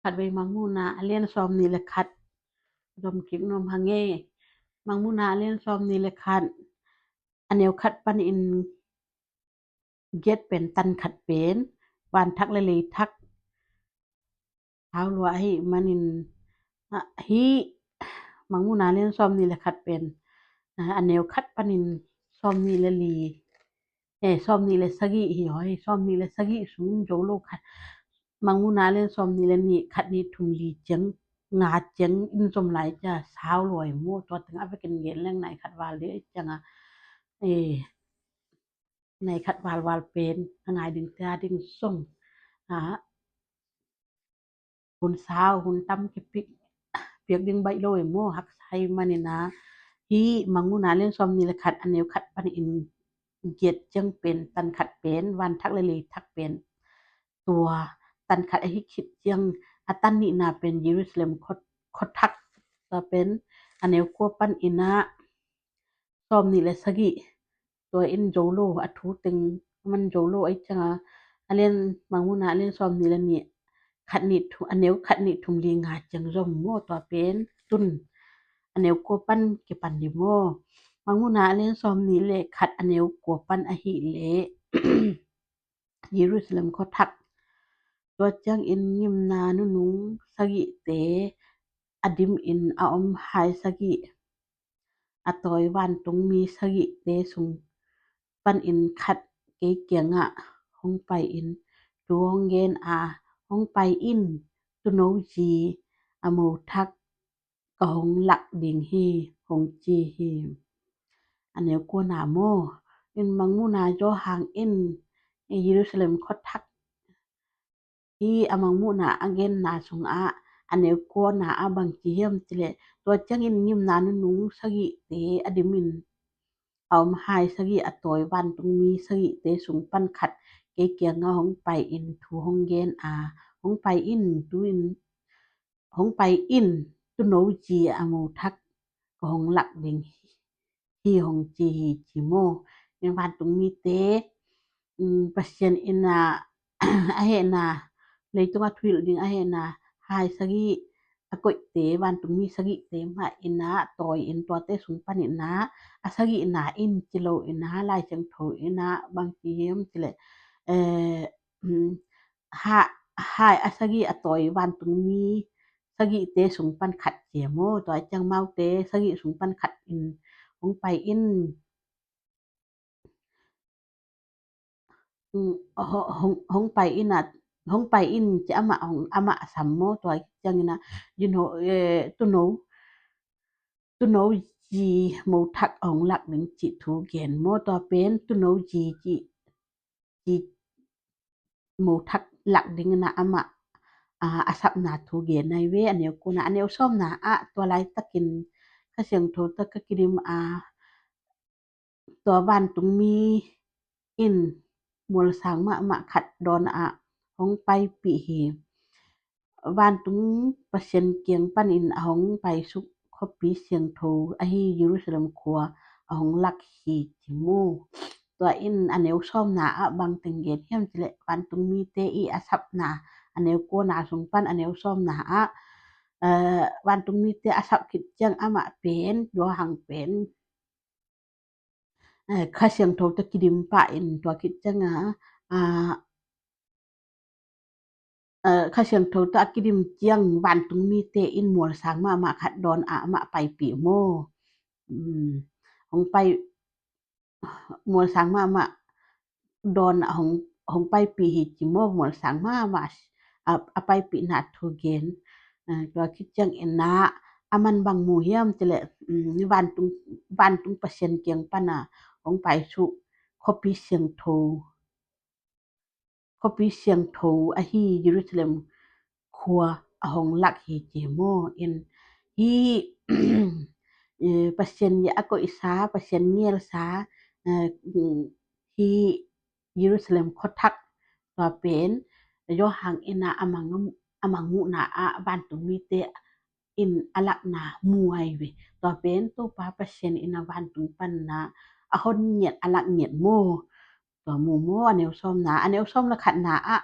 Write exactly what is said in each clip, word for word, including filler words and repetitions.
Khatvei Mangmuhna a lian sawm nih le khat zom kik nuam hang e. Mangmuhna a lian sawm nih le khat, a neu khat panin giat pen, tan khat pen, van thak le lei thak sau lua ahih manin, ah, hih Mangmuhna a lian sawm nih le khat pen, ah, a neu khat panin sawm nih le li, eh, sawm nih le sagih hi hoi, sawm nih le sagih sungin zo lo khat. Mangmuhna a lian sawm nih le nih, khat nih thum li ciang, nga ciang in zom lai cia sau lua hi maw. Tua teng a vekin gen leng nai khat val ding ciang a, eh, nai khat valval pen a ngai ding tia ding sung, ah, hun sau, hun tam kipiak, piak ding baih lo hi maw, haksa ahih manin a. Hih Mangmuhna a lian sawm nih le khat, a neu khat panin giat ciang pen, tan khat pen, van thak le lei thak pen, tua tan khat ahi khit ciang, a tan nihna pen Jerusalem khua, khua thak, tua pen a neu kua panin a sawm nih le sagih, tua in zo lo, a thu teng man zo lo ahih ciang a, a lian, Mangmuhna a lian sawm nih le nih, khat nih thu, a neu khat nih thum li nga ciang zom maw, tua pen tun a neu kua pan kipan ding maw. Mangmuhna a lian sawm nih le khat, a neu kua pan ahih leh Jerusalem khua thak. Tua ciangin ngimna nunung sagihte a dimin a om hai sagih, a tawi vantungmi sagihte sung panin khat kei kiangah hong pai-in thu hong gen a, "Hong pai in, tuuno zi a mo thak ka hong lak ding hi," hong ci hi. A neu kuana maw. In Mangmuhna Johan in Jerusalem khua thak hi a Mangmuhna a genna sungah a neu kuana ah bang ci hiam cih leh, tua ciangin ngimna nunung sagihte a dimin a om hai sagih, a tawi vantungmi sagihte sung pan khat kei kiangah hong pai-in thu hong gen a, "Hong pai in, tu in, hong pai in, tuuno zi a mo thak ka hong lak ding hi," hong ci hi, ci maw. In vantungmite, um, Pasian in a, a hehna, leitungah thuhilh ding a hehna hai sagih a koihte, vantungmi sagihte mah in a tawi-in, tuate sung panin a, a sagihna in ci lo in a, Lai Siangtho in a bang ci hiam cih leh, eh, um, ha-, hai a sagih, a tawi vantungmi sagihte sung pan khat ci maw. Tua ciang amaute sagih sung pan khat in hong pai in, um, ho-, hong, hong pai in a, hong pai in ci, amah hong, amah a sam maw. Tua ciangin a, you know, eh, tuuno, tuuno zi mo thak hong lak ding cih thu gen maw. Tua pen tuuno zi cih, zi mo thak lak dingin a amah, a, a sapna thu gen ahi ve. A neu kuana, a neu sawmna ah, tua laitakin Kha Siangtho tawh ka kidim a, tua vantungmi in mualsang mahmah khat dawn ah hong paipih hi. Vantung Pasian kiang panin a hong paisuk khuapi siangtho ahi Jerusalem khua a hong lak hi, ci maw. Tua in a neu sawmna ah bang teng gen hiam cih leh, vantungmite i a sapna, a neu kuana sung pan a neu sawmna ah, eh, vantungmite a sap khit ciang amah pen, Johan pen, eh, Kha Siangtho tawh kidim pah in, tua khit ciang a, a, eh, Kha Siangtho tawh a kidim ciang vantungmite in mualsang mahmah khat dawn ah amah paipih maw. Um, hong pai, mualsang mahmah dawn ah hong, hong paipih hi, ci maw. Mualsang mahmah a, a paipihna thu gen. Eh, tua khit ciangin a, aman bang mu hiam cih leh, um, vantung, vantung Pasian kiang pan a hong paisuk khuapi siangtho, khuapi siangtho ahi Jerusalem khua a hong lak hi, ci maw. In hih, eh, Pasian i a koihsa, Pasian ngelsa, eh, hih Jerusalem khua thak, tua pen Johan in a, a mang, a mangmuhna ah vantungmite in a lakna mu ahi ve. Tua pen Topa Pasian in a vantung pan a, a hon ngiat, a lak ngiat maw. Tua mu maw, a neu sawmna, a neu sawm le khatna ah,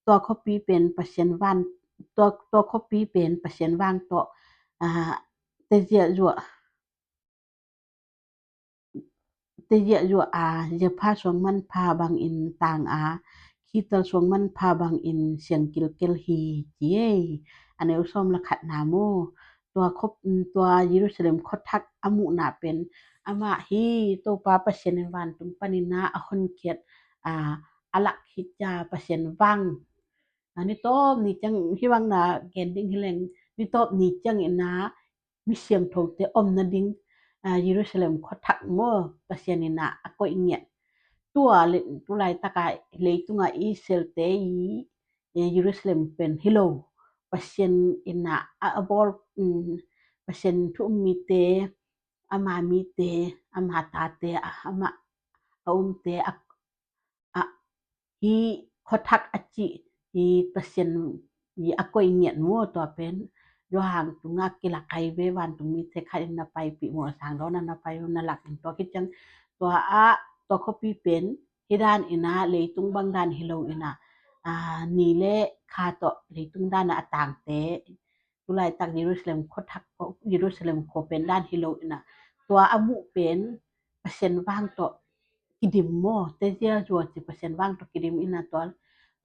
tua khuapi pen Pasian van, tua, tua khuapi pen Pasian vang tawh, aa, teziahzuah, teziahzuah a, ziapha suang manpha bangin tang a, khital suang manpha bangin siang kilkel hi, ci ei. A neu sawm le khatna maw. Tua khop, tua Jerusalem khuathak a muhna pen amah hi, Topa Pasian in vantung panin a honkhiat, a, a lak hi cia Pasian vang. A, ni tawp ni ciang hi bang na gen ding hi leng, ni tawp ni ciang in a mi siangthote omna ding, a, Jerusalem khuathak maw Pasian in a a koih ngiat. Tua le, tu laitak a leitung a Israelte i, e, Jerusalem pen hi lo. Pasian in a a, a bawl, um, Pasian thu um mite, ama mite, ama tate, a, ama a umte, a, a, hi khuathak a cih hi Pasian i a koih ngiat maw. Tua pen Johan tunga kilak ai ve, vantung mite khat in na paipih maw, sangdawn na pai na lak in, tua khit ciang tua a, tua khuapi pen hi dan in a, leitung bang dan hi lo in a, a, ni le kha tawh leitung dan a a tangte, tu laitak Jerusalem khuathak, Jerusalem khua pen dan hi lo in a, tua a muh pen Pasian vang tawh kidim maw, teziahzuah ci Pasian vang tawh kidim in a, tua,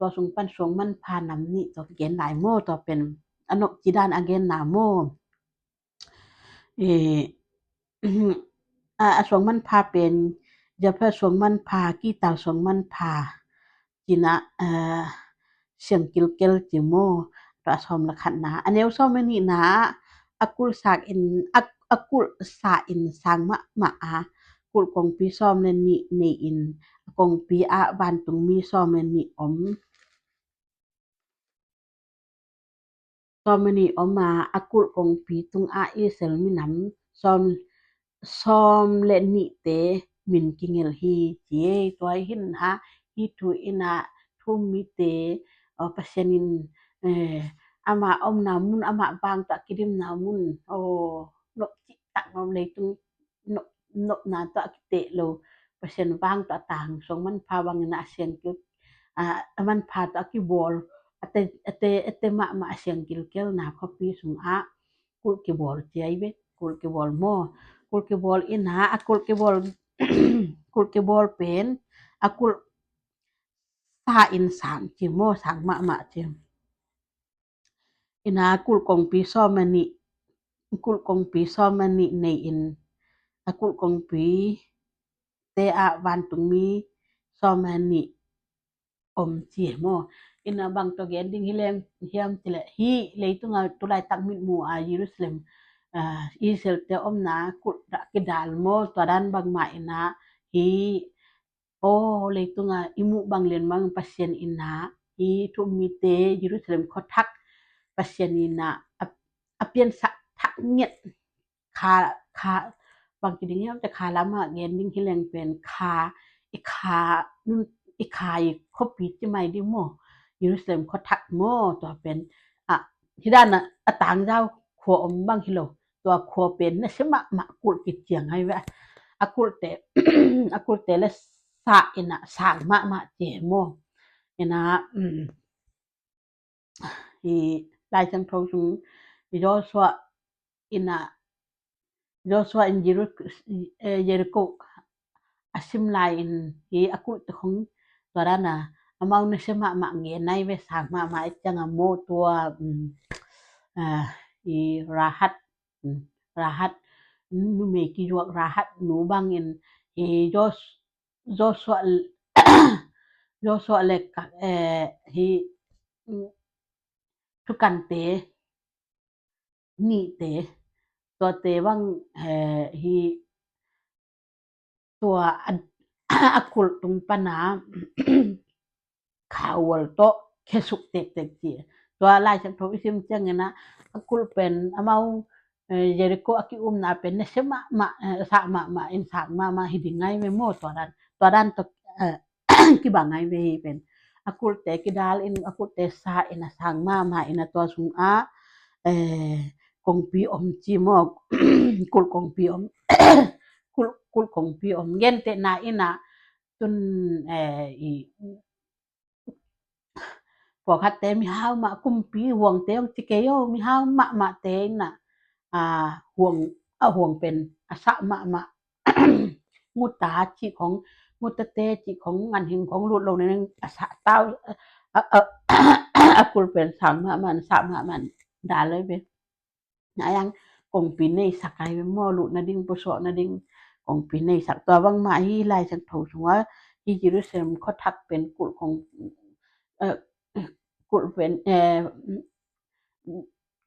tua sung pan suang manpha nam nih tawh kigen lai maw, tua pen a nop ci dan a genna maw. E, a, a suang manpha pen, ziapha suang manpha, khital suang manpha, ci in a, a, siang kilkel ci maw. Tua a sawm le khatna. A neu sawm le nihna, a kulh sa in, a, a kulh sa in sang mahmah a, kulh kongpi sawm le nih nei in, a kongpi ah vantungmi sawm le nih om. Sawm le nih om a, a kulh kongpi tungah Israel minam sawm, sawm le nihte min kigelh hi, ci ei. Tua hi in a, hih thu in a thu um mite, aw, Pasian in, eh, amah omna mun, amah vang tawh kidimna mun, aw, nop cihtak nop, leitung nop, nopna tawh a kiteh lo, Pasian vang tawh a tang, suang manpha bangin a siang kil, a, a manpha tawh a kibawl, a te, a te, a te mahmah a siang kilkelna khuapi sungah kulh kibawl ci ei ve, kulh kibawl maw. Kulh kibawl in a, a kulh kibawl, kulh kibawl pen, a kulh sa in sang ci maw, sang mahmah ci. In a kulh kongpi sawm le nih, kulh kongpi sawm le nih nei in, a kulh kongpite ah vantungmi sawm le nih om ci maw. In a bang tawh gen ding hi lem, hiam cih leh, hih leitung a tu laitak mitmu a Jerusalem, a, Israelte omna kulh dah kidal maw, tua dan bangmah in a, hih aw, leitung a i muh bang lian bang Pasian in a, i thu um mite, Jerusalem khuathak Pasian in a, a, a piansak thak ngiat. Kha, kha, bang ci ding hiam cih leh kha lam a gen ding hi leng pen kha, i kha, nun, i kha i khuapi ci mai ding maw. Jerusalem khuathak maw, tua pen, a, hi dan a, a tangzau khua om bang hi lo. Tua khua pen nasia mahmah, kulh kiciang ai ve. A kulhte, a kulhte le sa in a sang mahmah ci maw. In a, um, i Lai Siangtho sung, i Joshua in a, Joshua in Jericho, eh, Jericho a sim lai in, hi a kulhte khong tua dan a, amau nasia mahmah gen ai ve, sang mahmah i ciang a maw. Tua, um, a, i Rahab, Rahab, numei kizuak Rahab nu bangin, hi Jos-, Joshua, Joshua le ka, eh, hi, mm, thukante nihte, tuate bang, eh, hi tua a, a kulh tung pan a, kha ual tawh khesuk tektek ci. Tua Lai Siangtho i sim ciangin a, a kulh pen amau, eh, Jericho a ki-umna pen nasia mahmah, eh, sang mahmah in sang mahmah hi ding ai ve maw, tua dan, tua dan tawh, eh, kibang ai ve hi pen. A kulhte kidal in, a kulhte sa in a sang mahmah in a tua sungah, eh, kongpi om ci maw, kulh kongpi om, kulh, kulh kongpi om. Gentehna in a, tun, eh, i, pawlkhatte mihau mah, kumpi huangte hong ci kei o, mihau mahmahte in ah, a huang, a huang pen a sah mahmah. Nguta cih khong, ngutate cih khong, ganhing khong lut lo ning a sah tau, a, a, a kul pen sang mahmah, sah mahmah, dal lo ve. Nai ang kongpi neisak ai ve maw, lut nading, pusuak nading, kongpi neisak. Tua bangmah hi Lai Siangtho sungah hi Jerusalem khuathak pen kulh kong, eh, kulh pen, eh,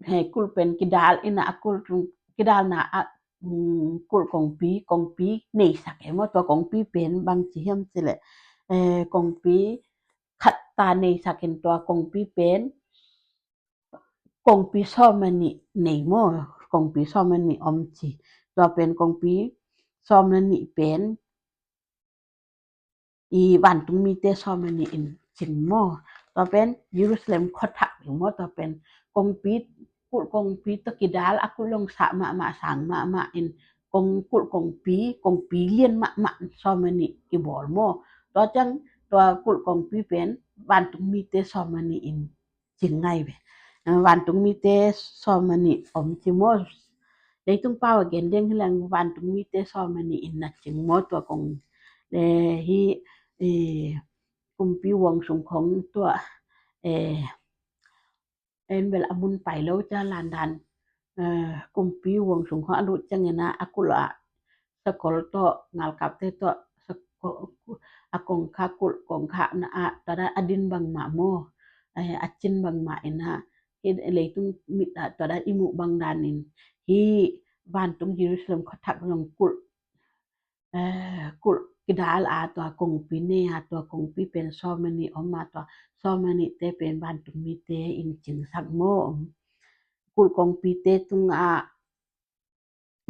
he kulh pen kidal in ah, kulh kidalna ah, mm, kulh kongpi, kongpi neisak e maw. Tua kongpi pen bang ci hiam cih leh, eh, kongpi khat ta neisak in, tua kongpi pen kongpi sawm le nih nei maw, kongpi sawm le nih om ci. Tua pen kongpi sawm le nih pen i vantung mite sawm le nih in cing maw. Tua pen Jerusalem khuathak ding maw. Tua pen kongpi, kulh kongpi tawh kidal, a kulh long sah mahmah, sang mahmah in, kong, kulh kongpi, kongpi lian mahmah sawm le nih kibawl maw. Tua ciang tua kulh kongpi pen vantung mite sawm le nih in cing ngai ve. Vantung mite sawm le nih om ci maw. Leitung pau a gen ding hi leng vantung mite sawm le nih in na cing maw tua kong. Le hi, eh, kumpi huang sung khong tua, eh, en bel a mun pai lo ca landan, eh, kumpi huang sung khong a lut ciangin ah a kulh ah sakol tawh, ngalkapte tawh, sakol, a kongkhak, kulh kongkhak na ah, tua dan a din bangmah maw, eh, a cin bangmah in ah, hi leitung mit ah tua dan i muh bang danin, hi vantung Jerusalem khuathak zong kulh, eh, kulh kidal a tua kongpi nei a, tua kongpi pen sawm le nih om a, tua sawm le nihte pen vantung mite in cingsak maw. Kulh kongpite tungah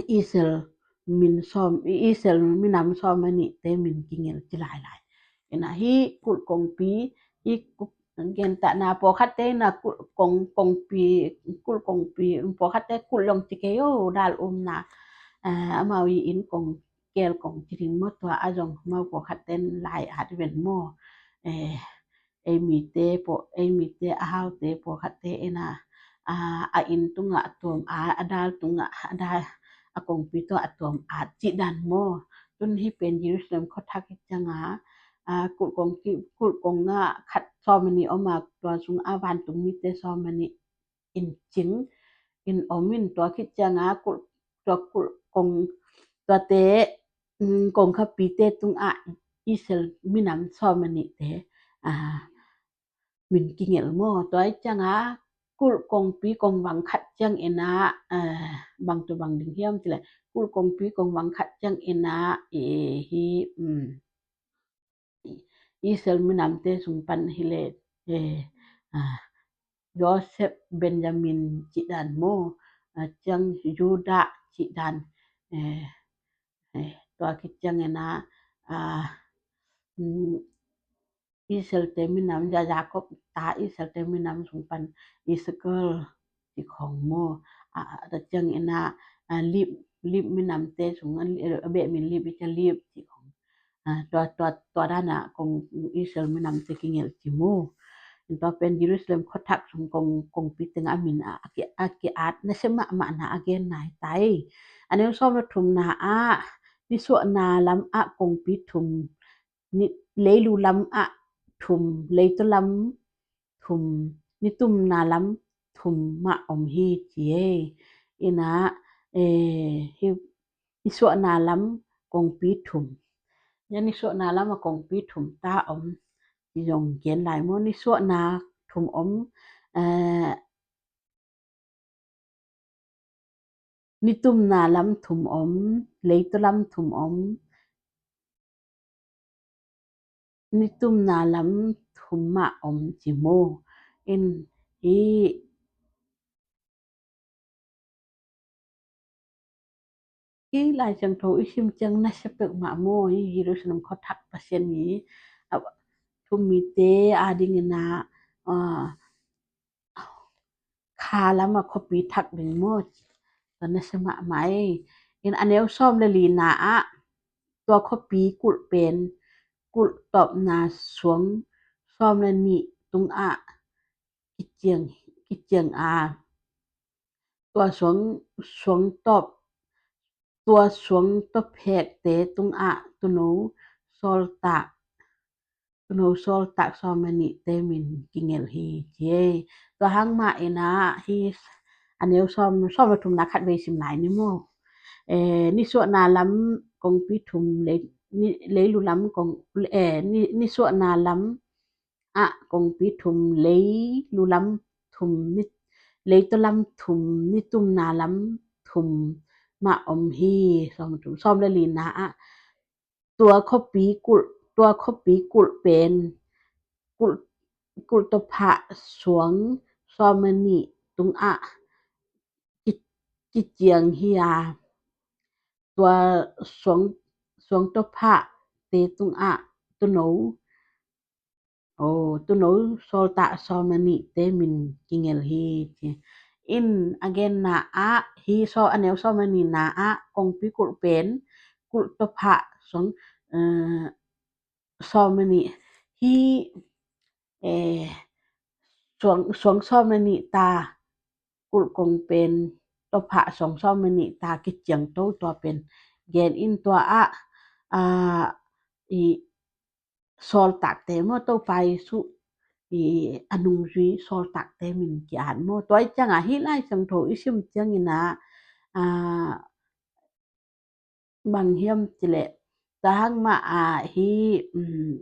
Israel min sawm, Israel minam sawm le nihte min kingel ci lailai. Ina hi kulh kongpi, hi ku-, gentahna pawlkhatte ina kulh kong, kongpi, kulh kongpi, pawlkhatte kulh long ci kei o, dal umna. Eh, amau i in kong kel kong ci ding maw, tua a zong amau pawlkhatte in lai at ven maw. Eh, ei mite paw, ei mite a haute pawlkhatte ina, a, a inn tungah a tuam at, a dal tungah a dal, a kongpi tungah a tuam at cih dan maw. Tun hi pen Jerusalem khuathak hi cianga, a, kulh kong ki, kulh kong a khat sawm le nih om a, tua sung a vantung mite sawm le nih in cing in om in, tua khit cianga kulh, tua kulh kong, tuate, mm, kongkhapite tungah Israel minam sawm le nihte, a, min kingel maw. Tua hi cianga kulh kongpi kong vang khat ciang ina, a, bang tua bang ding hiam cih leh, kulh kongpi kong vang khat ciang ina, e, hi, mm, Israel minamte sung pan hi leh, e, a, Joseph, Benjamin cih dan maw, a, ciang Judah cih dan, e, e, tua khit ciang ina, a, mm, Israelte minam, Ja-, Jacob ta Israelte minam sung pan Issachar cih khong maw. A, a, tua ciang ina, a, Lev-, Lev minamte sung, a, a, Benjamin, Levi, ca Lev cih khong. A, tua, tua, tua dana kong Israel minamte kingel ci maw. Tua pen Jerusalem khuathak sung kong, kongpi tengah a min a, a ki, a ki-at nasia mahmahna a gen nai tai. A neu sawm le thumna ah, nisuahna lam ah kongpi thum, ni, leilu lam ah thum, leitaw lam thum, nitumna lam thum mah om hi ci e. Ina, e, hi, nisuahna lam kongpi thum. Ina nisuahna lam a kongpi thum ta om. Ci zong gen lai maw, nisuahna thum om, e, nitumna lam thum om, leitaw lam thum om, nitumna lam thum mah om ci maw. In hi, hi Lai Siangtho i sim ciang nasia peuhmah maw, hi Jerusalem khuathak Pasian i, a, thu mite a dingina, a, kha lam a khuapi thak ding maw. Tua nasia mahmah e. In a neu sawm le lina ah, tua khuapi kulh pen, kulh tawpna suang sawm le nih tungah kiciang, kiciang a, tua suang, suang tawp, tua suang tawp phekte tungah tuuno sawltak, tuuno sawltak sawm le nihte min kigelh hi, ci hi. Tua hang mah in ah, hi a neu sawm, sawm le thumna khat vei sim lai ni maw. Eh, nisuahna lam kongpi thum, lei, ni, leilu lam kong, eh, ni, nisuahna lam ah kongpi thum, leilu lam thum, ni, leitaw lam thum, nitumna lam thum mah om hi. Sawm le thum, sawm le lina ah tua khuapi kulh, tua khuapi kulh pen kulh, kulh tawphah suang sawm le nih tungah ki, kiciang hi a, tua suang, suang tawphahte tungah tuuno, oh, tuuno sawltak sawm le nihte min kigelh hi, ci. In a genna ah, hi sawm, a neu sawm le nina ah kongpi kulh pen kulh tawphah suang, eh, sawm le nih hi, eh, suang, suang sawm le nih ta kulh kong pen tawphah suang sawm le nih ta kiciangto, tua pen gen in. Tua ah, ah, i sawltakte maw, Topa Jesuh i a nungzui sawltakte min ki-at maw. Tua i ciangah hih Lai Siangtho i sim ciangin ah, ah, bang hiam cih leh, tua hang mah ah, hi, um,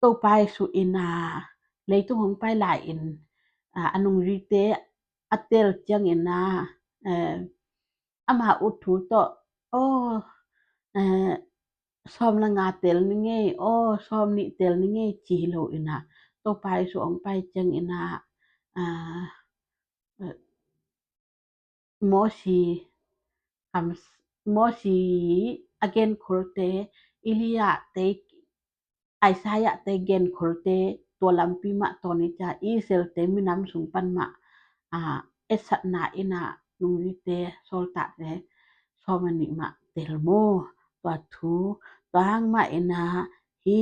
Topa Jesuh in ah, leitung hong pai lai-in, ah, a nungzuite a tel ciangin ah, eh, ama ut thu tawh, oh, eh, sawm le nga tel ni ngei, oh, sawm nih tel ni ngei, ci hi lo in ah, Topa Jesuh hong pai ciangin ah, ah, eh, Mosi, am, Mosi a genkholte, Elijah te, Isaiah te genkholte, tua lampi mah tawh ni cia Israel-te minam sung pan mah, ah, etsakna in ah nungzuite, sawltakte sawm le nih mah tel maw. Tua thu, tua hang mah in ah, hi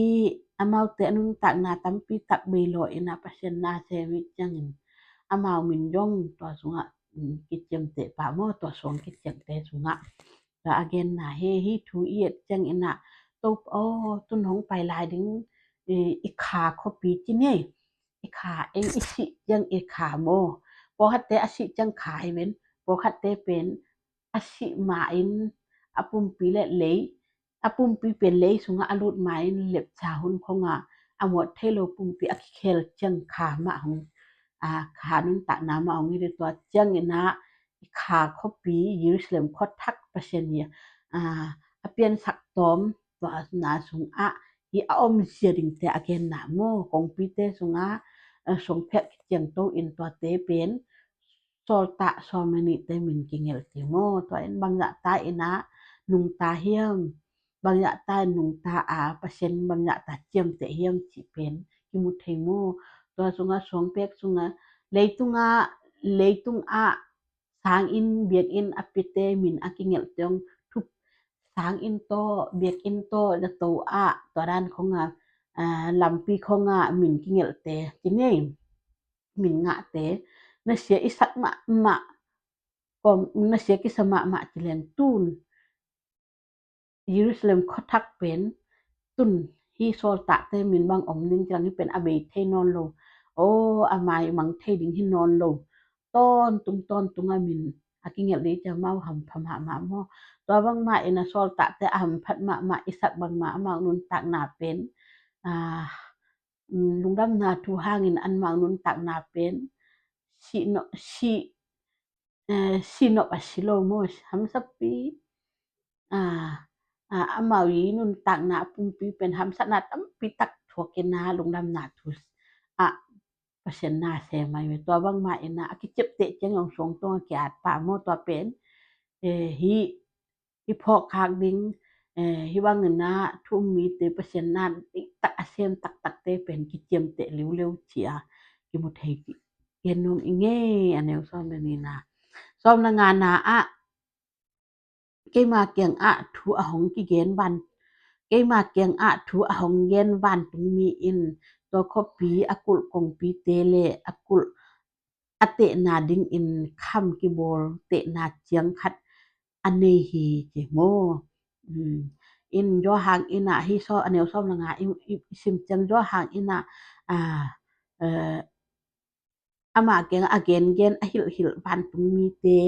amaute a nuntakna tampi tak bei lo in ah Pasian na sem hi ciangin, amau min zong tua sungah, um, kiciamteh pah maw, tua suang kiciamteh sungah. Tua a genna hi, hi thu i et ciangin ah, to, oh, tun hong pai lai ding, i, i kha khuapi ci ni. I kha, ei, i sih ciang i kha maw. Pawlkhatte a sih ciang kha hi ven, pawlkhatte pen a sih ma-in a pumpi le lei, a pumpi pen lei sungah a lut ma-in lepcha hun khongah a muat thei lo pumpi a kikhel ciang kha mah hong, a, kha nuntakna mah hong hi. Tua ciangin ah i kha khuapi Jerusalem khuathak Pasian hi, a, a piansak tawm, tua na sungah hi a omzia dingte a genna maw, kongpite sungah, a, suangphek kiciangto in tuate pen sawltak sawm le nihte min kigelh ci maw. Tua in bangzah ta in ah nungta hiam, bangzah ta in nungta a, Pasian bangzah ta ciamteh hiam cih pen kimu thei maw. Tua sungah suangphek sungah leitungah, leitungah sanginn biakinn a piate min a kigelhte hong thup, sanginn tawh, biakinn tawh, zato ah, tua dan khongah, a, lampi khongah min kigelhte ci ni. Min ngahte, nasia i sak mahmah, kawm, nasia kisa mahmah ci leng tun Jerusalem khuathak pen tun hi sawltakte min bang om ding ci leng hi pen a bei thei nawn lo. Oh, a maimang thei ding hi nawn lo. Tawntung, tawntung a min a kigelh ding ci a, amau hampha mahmah maw. Tua bangmah in a sawltakte a hamphat mahmah i sak bangmah amau nuntakna pen, a, lungdamna thu hangin amau nuntakna pen sih nop, sih, eh, sih nop a si lo maw, hamsapi, a, a, amau i nuntakna a pumpi pen hamsatna tampi tak thuak in a lungdamna thu a Pasian na sem mai ve. Tua bangmah in a kiciapteh ciang zong suangtung a ki-at pah maw. Tua pen, eh, hi i phawkkhak ding, eh, hi bangin a thu um mite Pasian na diktak a sem taktakte pen kiciamteh liuliu ci a kimu thei ci. Gen nuam i ngei. A neu sawm le nina, sawm le ngana ah, keima kiangah thu a hong kigen van, keima kiangah thu a hong gen vantungmi in tua khuapi a kulh kongpite le a kulh a tehna dingin kham kibawl tehna ciang khat a nei hi ci mu. In Johan in ah hi saw a neu sawm le nga i sim ciang Johan in ah a ama kiang a gengen a hilhhilh vantungmite,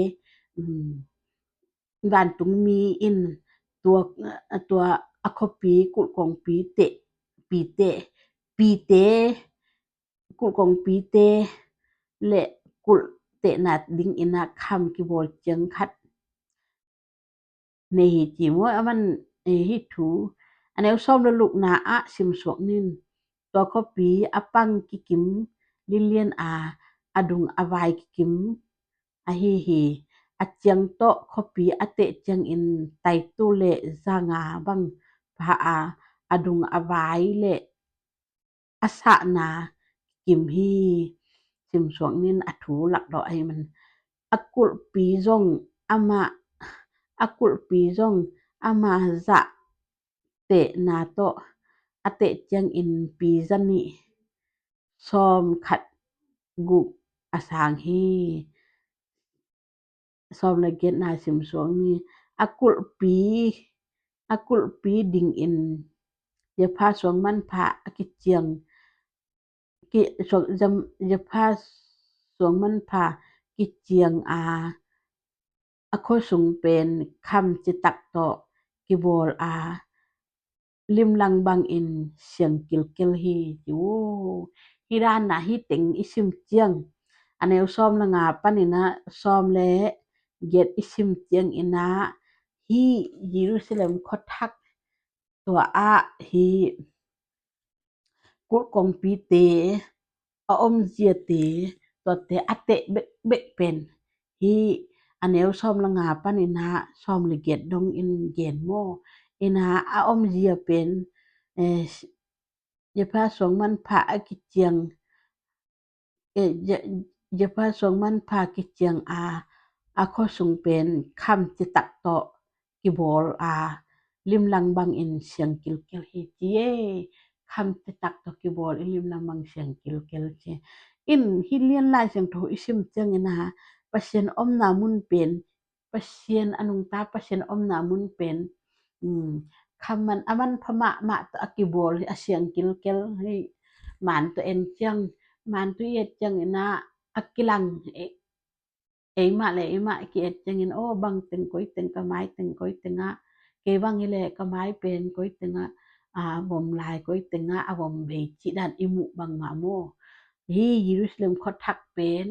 vantungmi in tua tua a khuapi kulh kongpite pite pite kulh kongpite le kulh tehna dingin ah kham kibawl ciang khat nei hi ci mu. A man hi thu a neu sawm le lukna ah simsuak nin tua khuapi a pang kikim lilian a a dung a vai kikim ahi hi. A ciang tawh khuapi a teh ciangin taitu le zanga bang pha a a dung a vai le a sahna kim hi. Simsuak nin a thu lakdawh ahi man a kulhpi zong ama a kulhpi zong ama zah tehna tawh a teh ciangin pi zanih sawm khat guk a sang hi. Sawm le giatna simsuak ni a kulhpi a kulhpi dingin ziapha suang manpha a kiciang ziapha suang manpha kiciang a a khuasung pen kham citak tawh kibawl a limlang bangin siang kilkel hi ci uh. Hi dan ah hi teng i sim ciang a neu sawm le nga panin ah sawm le giat i sim ciangin ah hi Jerusalem khuathak tua ah hi kulh kongpite a omziate tuate a teh bekbek pen hi a neu sawm le nga panin ah sawm le giat dongin gen maw. In ah a omzia pen ziapha suang manpha a kiciang ziapha suang manpha kiciang a a khuasung pen kham citak tawh kibawl a limlang bangin siang kilkel hi ci e. Kham citak tawh kibawl i limlang bang siang kilkel ci. In hi lian lai siang tho i sim ciangin ah Pasian omna mun pen Pasian a nungta Pasian omna mun pen khaman a manpha mahmah tawh a kibawl hi a siang kilkel hi. Man tawh en ciang man tawh i et ciangin ah a kilang eimah le eimah ki et ciangin aw bang teng koi teng ka mai teng koi teng ah kei bang hi le ka mai pen koi teng ah a vom lai koi teng ah a vom bei cih dan i muh bangmah maw. Hi Jerusalem khuathak pen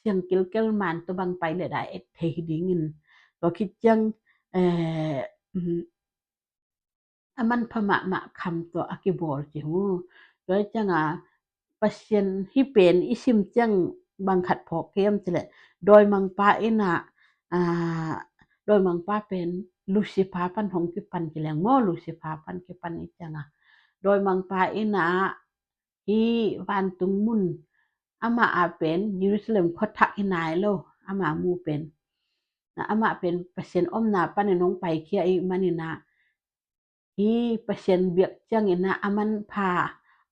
siang kilkel man tawh bang pai le dah et thei hi dingin tua khit ciang a manpha mahmah kham tawh a kibawl ci uh. Tua ciang a Pasian hi pen i sim ciang bang khat phawk hiam ci le dawimangpa in ah dawimangpa pen Lucifer pan hong kipan ci leng maw Lucifer pan kipan i ciang a dawimangpa in ah hi vantung mun amah a pen Jerusalem khuathak hi nai lo. Amah mu pen amah pen Pasian omna panin hong paikhia i manin ah hi Pasian biak ciangin ah a manpha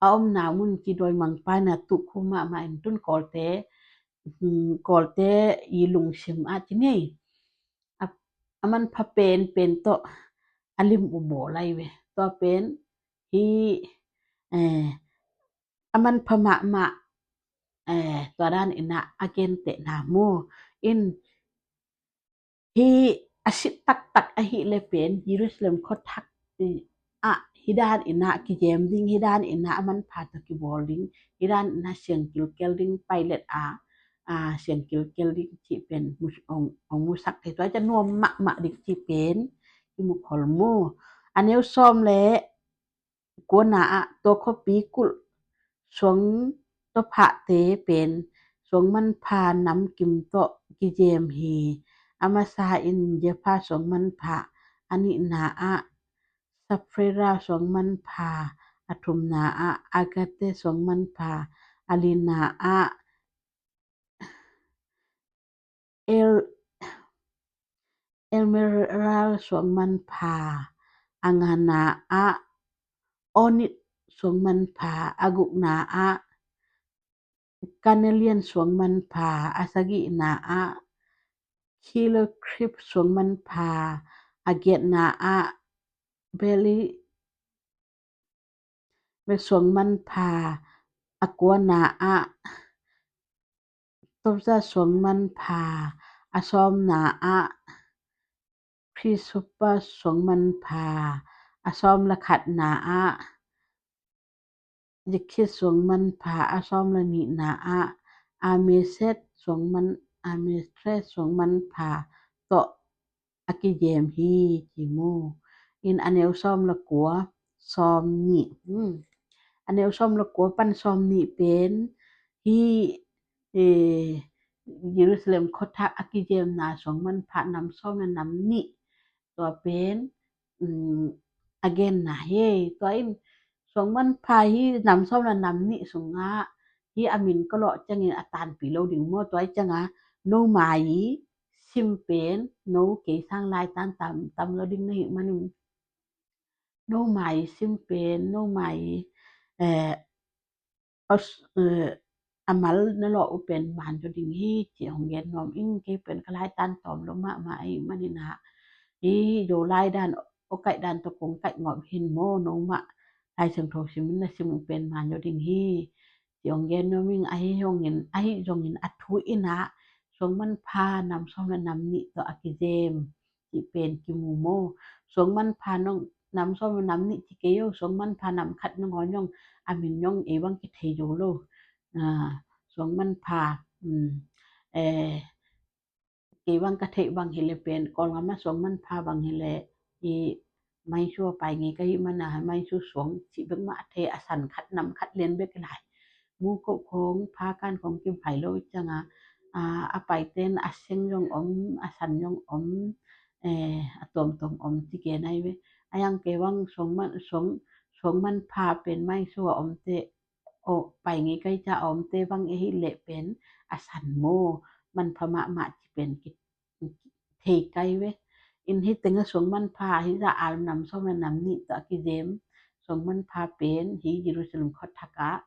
a omna mun ci dawimangpa in ah tuh khu mahmah in tun Kawlte Kawlte i lungsim ah ci nei a manpha pen pen tawh a lim uh bawl lai ve. Tua pen hi a manpha mahmah tua dan in ah a gentehna mu in hi a sit taktak ahi le pen Jerusalem khuathak ah hi dan in ah kigem ding hi dan in ah a manpha tawh kibawl ding hi dan in ah siang kilkel ding Pilat a siang kilkel ding cih pen hong musak thei tua ciang nuam mahmah ding cih pen i mu khol mu. A neu sawm le kuana ah tua khuapi kulh suang tua phahte pen suang manpha namkim tawh kigem hi. A masa in ziapha suang manpha a nihna ah sapphira suang manpha a thumna ah agate suang manpha a lina ah el emerald suang manpha a ngana ah onit suang manpha, a gukna ah carnelian suang manpha, a sagihna ah heliotrope suang manpha, a giatna ah beryl suang manpha, a kuana ah topaz suang manpha, a sawmna ah chrysoprase suang manpha, a sawm le khatna ah jacinth suang manpha, a sawm le nihna ah amethyst suang man, amethyst suang manpha tawh a kizem hi ci mu. In a neu sawm le kua, sawm nih. Hmm. A neu sawm le kua pan sawm nih pen hi, eh, Jerusalem khuathak a kizemna suang manpha nam sawm le nam nih tua pen, um, a genna hi. Tua in suang manpha hi nam sawm le nam nih sungah hi a min ka lawh ciangin a tanpih lo ding maw. Tua i ciangah no mai sim pen, no kei sang laitan tam, tam lo ding na hih manin no mai sim pen, no mai, eh, a s-, eh, a mal na lawh uh pen man zaw ding hi ci hong gen nuam ing. Kei pen ka laitan tawm lo mahmah ahih manin ah hi Zolai dan, a kaih dan tawh kong kaih ngawp hi maw, no mah Lai Siangtho sim in na sim uh pen man zaw ding hi ci hong gen nuam ing. Ahi zongin, ahi zongin a thu in ah suang manpha nam sawm le nam nih tawh a kizem cih pen kimu maw. Suang manpha nong nam sawm le nam nih ci kei o, suang manpha nam khat nangawn zong a min zong ei bang kithei zo lo. Ah, suang manpha, um, eh, kei bang ka theih bang hileh pen Kawlgam ah suang manpha bang hileh i maisu a pai ngei ka hih manin ah maisu suang cih bek mah a thei, a san khat nam khat lian bek lai. Mukoh khong, phakan khong kipai lo i ciangah, ah, a paiten a seng zong om, a san zong om, eh, a tuamtuam om ci gen ahi ve. A yang kei bang suang man, suang, suang manpha pen maisu a omte, o, pai ngei ka hih ciang a omte bang i hih leh pen a san maw, manpha mahmah ci pen ki thei kai ve. In hi tengah suang manpha hi zah al nam sawm le nam nih tawh a kizem suang manpha pen hi Jerusalem khuathak ah,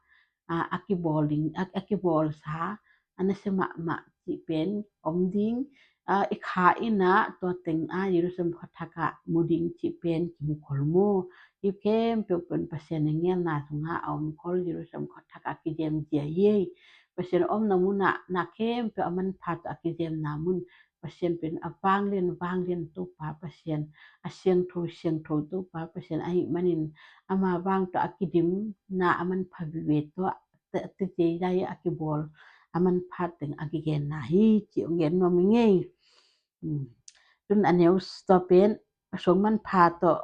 ah, a kibawl ding, a, a kibawlsa a nasia mahmah cih pen om ding. Ah, i kha in ah tua teng ah Jerusalem khuathak ah mu ding cih pen kimu khol maw. Hi khempeuh pen Pasian i ngelna sungah a om khol, Jerusalem khuathak ah kizem zia hi ei. Pasian omna munah na khempeuh a manpha tawh a kizemna mun. Pasian pen a vanglian vanglian Topa Pasian, a siangtho siangtho Topa Pasian ahih manin ama vang tawh a kidimna a manpha vive tawh a te, te, te, a kibawl a manpha teng a kigenna hi ci hong gen nuam ing ei. Hmm. Tun a neu tua pen suang manpha tawh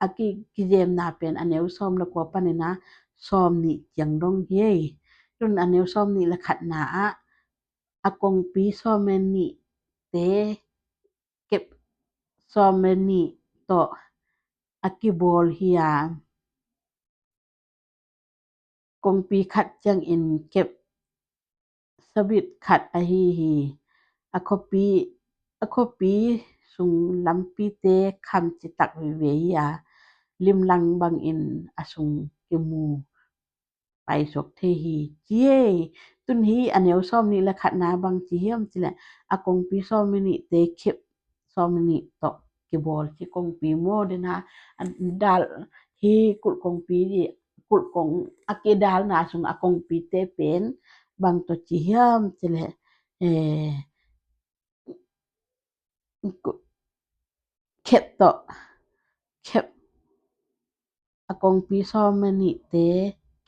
a ki, kizemna pen a neu sawm le kua panin ah sawm nih ciang dong hi ei. Tun a neu sawm nih le khatna ah a kongpi sawm le nihte kep sawm le nih tawh a kibawl hi a, kongpi khat ciangin kep sabit khat ahi hi. A khuapi, a khuapi sung lampite kham citak vive hi a, limlang bangin a sung kimu paisuak thei hi ci ei. Tun hi a neu sawm nih le khatna bang ci hiam cih leh a kongpi sawm le nihte kep sawm le nih tawh kibawl ci, kongpi maw, dena a dal hi kulh kongpi, kulh kong a kidalna sung a kongpite pen bang tawh ci hiam cih leh, eh, kep tawh, kep a kongpi sawm le nihte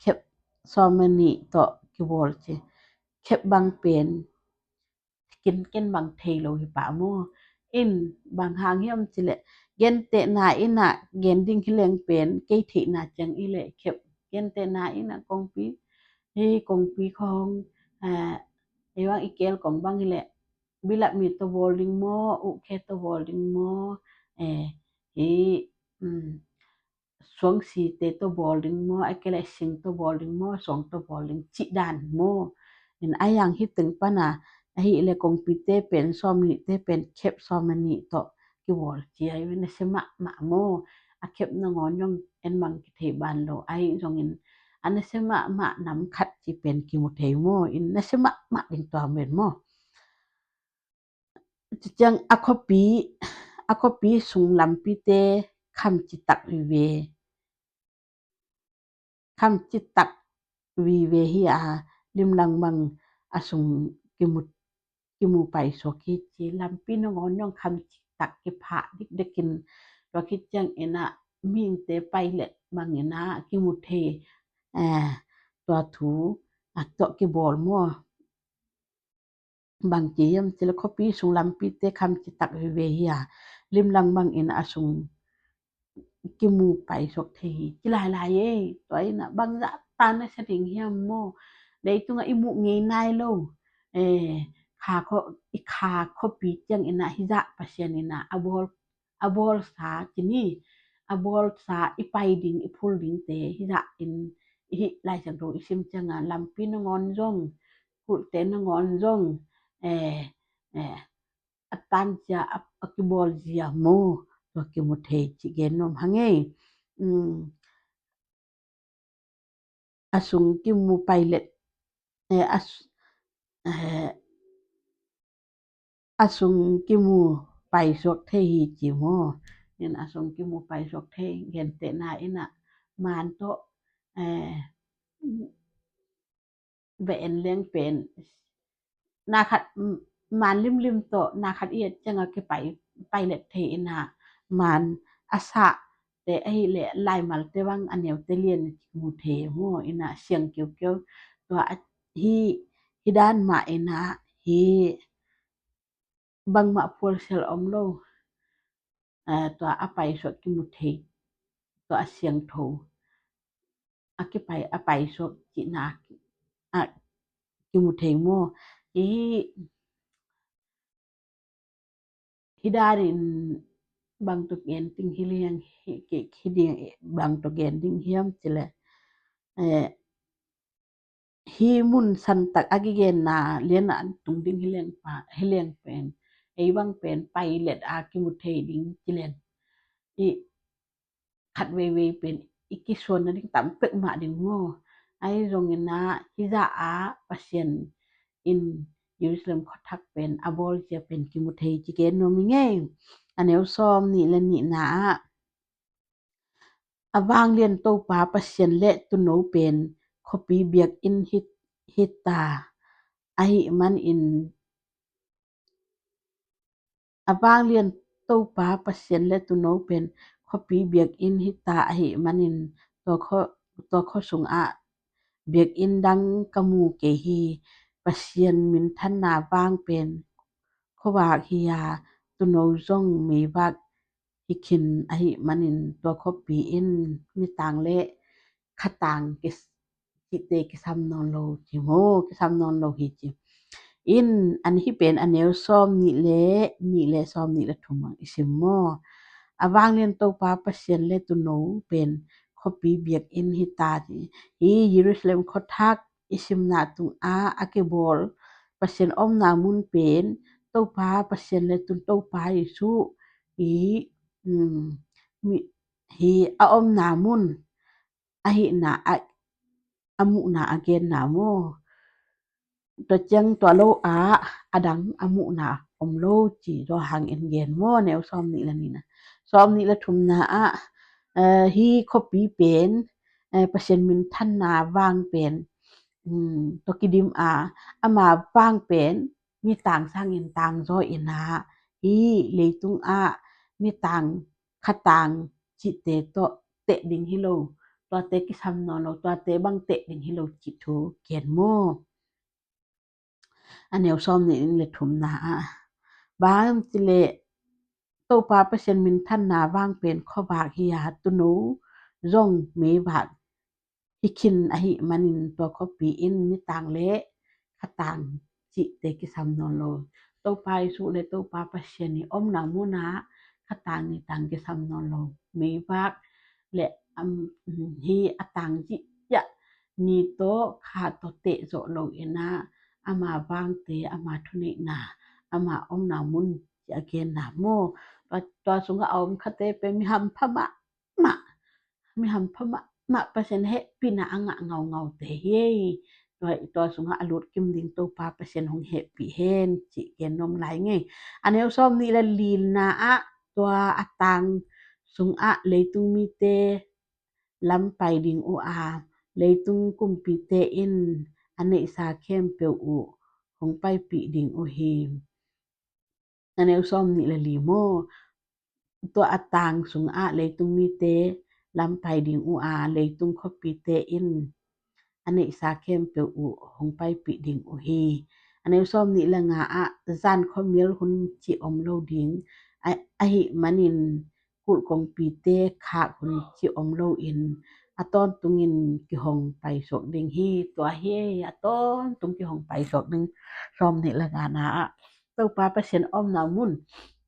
kep sawm le nih tawh kibawl ci. Kep bang pen kinken bang thei lo hi pah maw. In bang hang hiam cih leh gentehna in ah gen ding hi leng pen kei theihna ciang i leh kep, gentehna in ah kongpi, hi kongpi khong, eh, ei bang i kel kong bang hi leh bilat mi tawh bawl ding maw, ukhe tawh bawl ding maw, eh, hi, um, suangsite tawh bawl ding maw, a kei leh sing tawh bawl ding maw, suang tawh bawl ding cih dan maw. In a yang hi teng pana ahi leh kongpite pen sawm le nihte pen kep sawm le nih tawh kibawl ci a, i nasia mahmah maw. a khep nangawn zong en mang kithei ban lo. Ahi zongin a nasia mahmah nam khat ci pen kimu thei maw? In nasia mahmah ding tua pen maw? Ciang a khuapi, a khuapi sung lampite kham citak vive, kham citak vive hi a, lim langmang a sung kimu, kimu paisuak hi ci. Lampi nangawn zong kham citak kiphah dikdekin, tua khit ciangin a mihingte pailet bangin a kimu thei, eh, tua thu a tawh kibawl maw? Bang ci hiam cih leh khuapi sung lampite kham citak vive hi a, lim langmangin a sung kimu paisuak thei hi ci lailai ei. Tua in a bangzah ta nasia ding hiam maw? Leitungah i muh ngei nai lo, eh, kha khuapi ciangin a hizah Pasian in a a bawl, a bawlsa ci ni, a bawlsa i pai ding, i phul dingte hizah in i hih Lai Siangtho i sim ciangin lampi nangawn zong, kulhte nangawn zong, eh, eh, a tan zia, a, a kibawl zia maw? Tua kimu thei ci gen nuam hang ei. Um, a sung kimu pailet, eh, a, eh, a sung kimu paisuak thei hi ci maw? In a sung kimu paisuak thei, gentehna in a man tawh, eh, va en leng pen, na khat, man limlim tawh na khat i et ciangah kipai, pailet thei in a, man a sahte ahih leh laimalte bang a neute lian kimu thei maw? In a siang kiukiu. Tua a, hi, hi dan mah in a, hi bangmah phualsial om lo, eh, tua a paisuak kimu thei, tua a siangtho a kipai, a paisuak cihna a kimu thei maw? Hi, hi danin bang tawh gen ding hi liang, hi, hi, hi ding bang tawh gen ding hiam cih leh, eh, hi mun santak a kigenna lian a an tung ding hi leng pa, hi leng pen, ei bang pen pailet a kimu thei ding ci leng, i khat veivei pen i kisuan nading tam pek mah ding maw? Ahi zongin a hizah a Pasian in Jerusalem khuathak pen a bawl zia pen kimu thei ci gen nuam ing ei. A neu sawm nih le nihna ah, a vanglian Topa Pasian le Tuuno pen khuapi biakinn hi, hi ta ahih manin, a vanglian Topa Pasian le Tuuno pen khuapi biakinn hi ta ahih manin, tua khua, tua khua sungah biakinn dang ka mu kei hi. Pasian minthanna vang pen khuavak hi a, tuuno zong meivak hi khin ahih manin, tua khuapi in nitang le khatang kis, cihte kisam nawn lo ci maw, kisam nawn lo hi ci. In an hih pen a neu sawm nih le nih le sawm nih le thum ang i sim maw? A vanglian Topa Pasian le Tuuno pen khuapi biakinn hi ta ci. Hi Jerusalem khuathak i simna tungah a kibawl Pasian omna mun pen Topa Pasian le Tuuno, Topa Jesuh hi, um, mi, hi a omna mun ahihna a, a muhna a genna maw? Tua ciang tua lo ah a dang a muhna om lo ci, tua hangin gen maw? Neu sawm nih le nihna, sawm nih le thumna ah, eh, hi khuapi pen, eh, Pasian minthanna vang pen, um, tua kidim a, ama vang pen nitang sangin tangzaw in a, hi leitung ah nitang khatang cihte tawh teh ding hi lo, tuate kisam nawn lo, tuate bang teh ding hi lo cih thu gen maw? A neu sawm nih le thumna ah, bang ci leh Topa Pasian minthanna vang pen khuavak hi a, tuuno zong meivak hi khin ahih manin, tua khuapi in nitang le khatang cihte kisam nawn lo. Topa Jesuh le Topa Pasian i omna munah khatang nitang kisam nawn lo. Meivak le, um, hi a tang cih ciah ni tawh kha tawh teh zawh lo in a, ama vangte, ama thuneihna, ama omna mun ci a genna maw? Tua, tua sungah a om khate pen mi hampha mah mi hampha mahmah Pasian hehpihna a ngah ngaungaute hi ei. Tua, tua sungah a lut kim ding Topa Pasian hong hehpih hen cih gen nuam lai ing ei. A neu sawmnih le lina ah tua a tang sungah leitung mite lam pai ding uh a, leitung kumpite in a neihsa khempeuh uh hong paipih ding uh hi. A neu sawmnih le li maw. Tua a tang sungah leitung mite lam pai ding uh a, leitung khuapite in a neihsa khempeuh uh hong paipih ding uh hi. A neu sawmnih le nga ah zan khuamial hun cih om lo ding, a, ahih manin kulh kongpite khak hun cih om loin a tawntungin kihong paisuak ding hi. Tua hi ei, a tawntung kihong paisuak ding. Sawmnih le ngana ah Topa Pasian omna mun,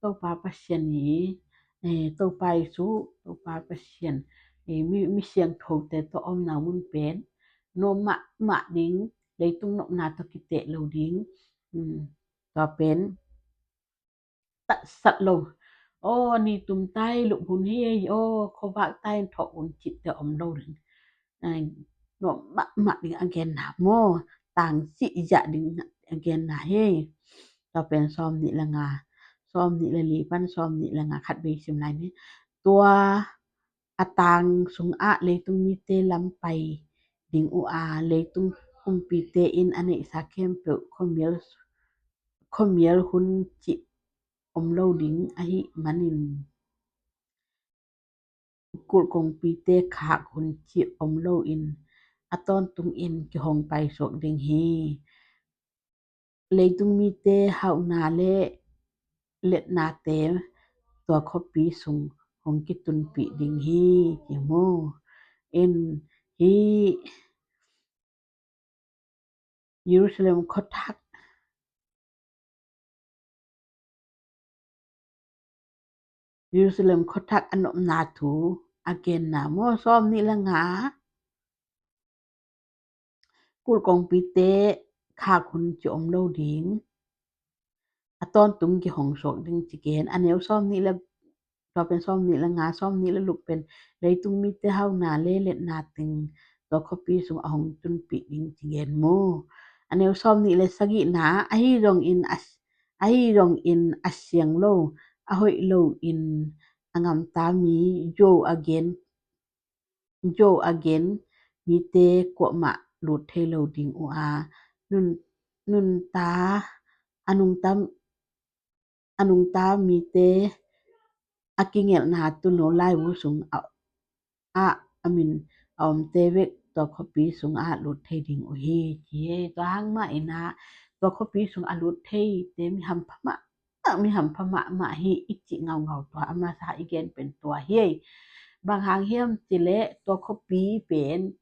Topa Pasian i, eh, Topa Jesu, Topa Pasian i, mi, mi siangthote tawh omna mun pen nuam mahmah ding, leitung nopna tawh kiteh lo ding. Hmm. Tua pen tatsat lo. Aw, ni tum tai lup hun hi ei, aw, khuavak tai thawh hun cihte om lo ding. Ai, nuam mahmah ding a genna maw, tang cih zah ding a genna hi ei. Tua pen sawmnih le nga, sawmnih le li pan sawmnih le nga khat vei sim lai ni. Tua a tang sungah leitung mite lam pai ding uh a, leitung kumpite in a neihsa khempeuh khuamial, khuamial hun cih om lo ding ahih manin kulh kongpite khak hun cih om loin a tawntungin kihong paisuak ding hi. Leitung mite hauhna le letnate tua khuapi sung hong kitunpih ding hi, ci mu. In hi Jerusalem khuathak, Jerusalem khuathak a nopna thu a genna maw. Sawmnih le nga, kulh kongpite khak hun cih om lo ding, a tawntung kihong suak ding ci gen. A neu sawmnih le, tua pen sawmnih le nga, sawmnih le luk pen leitung mite hauhna le letna teng tua khuapi sung a hong tunpih ding ci gen mu. A neu sawmnih le sagihna, ahi zongin a, ahi zongin a siang lo, a hoih loin a ngamta mi, zo a gen, zo a gen mite kuamah lut thei lo ding uh a, nun, nunta, a nungta, a nungta mite a kingelhna tuuno laibu sung a, a, a min a omte bek tua khuapi sung a lut thei ding uh hi, ci hi. Tua hang mah in a, tua khuapi sung a lut theite mi hampha mah, mi hampha mahmah hi i cih ngaungau tua a masa i gen pen tua hi. Bang hang hiam cih leh tua khuapi pen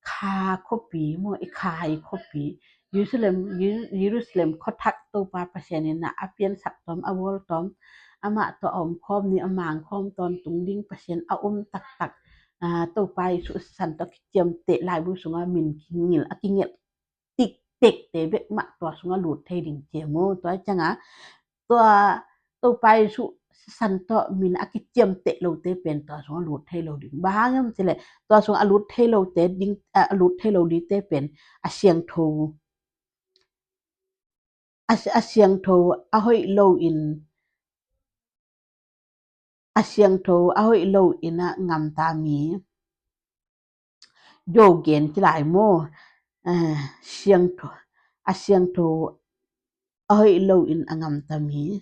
kha khuapi maw, i kha i khuapi. Jerusalem, Jeru-, Jerusalem khuathak Topa Pasian in a, a piansak tawm, a bawl tawm, amah tawh a omkhawm ni, a mangkhawm tawntung ding Pasian a um taktak, aa, Topa Jesu sisan tawh kiciamteh laibu sungah min kingilh, a kingelh tiktekte bek mah tua sungah lut thei ding ci mu. Tua ciangah tua Topa Jesu sisan tawh min a kiciamteh lote pen tua sungah lut thei lo ding. Bang hang hiam cih leh tua sungah a lut thei lote ding, a lut thei lo dingte pen a siangtho, a, a siangtho a hoih loin, a siangtho a hoih loin a ngamta mi, zo gen ci lai maw. Eh, siangtho, a siangtho a hoih loin a ngamta mi.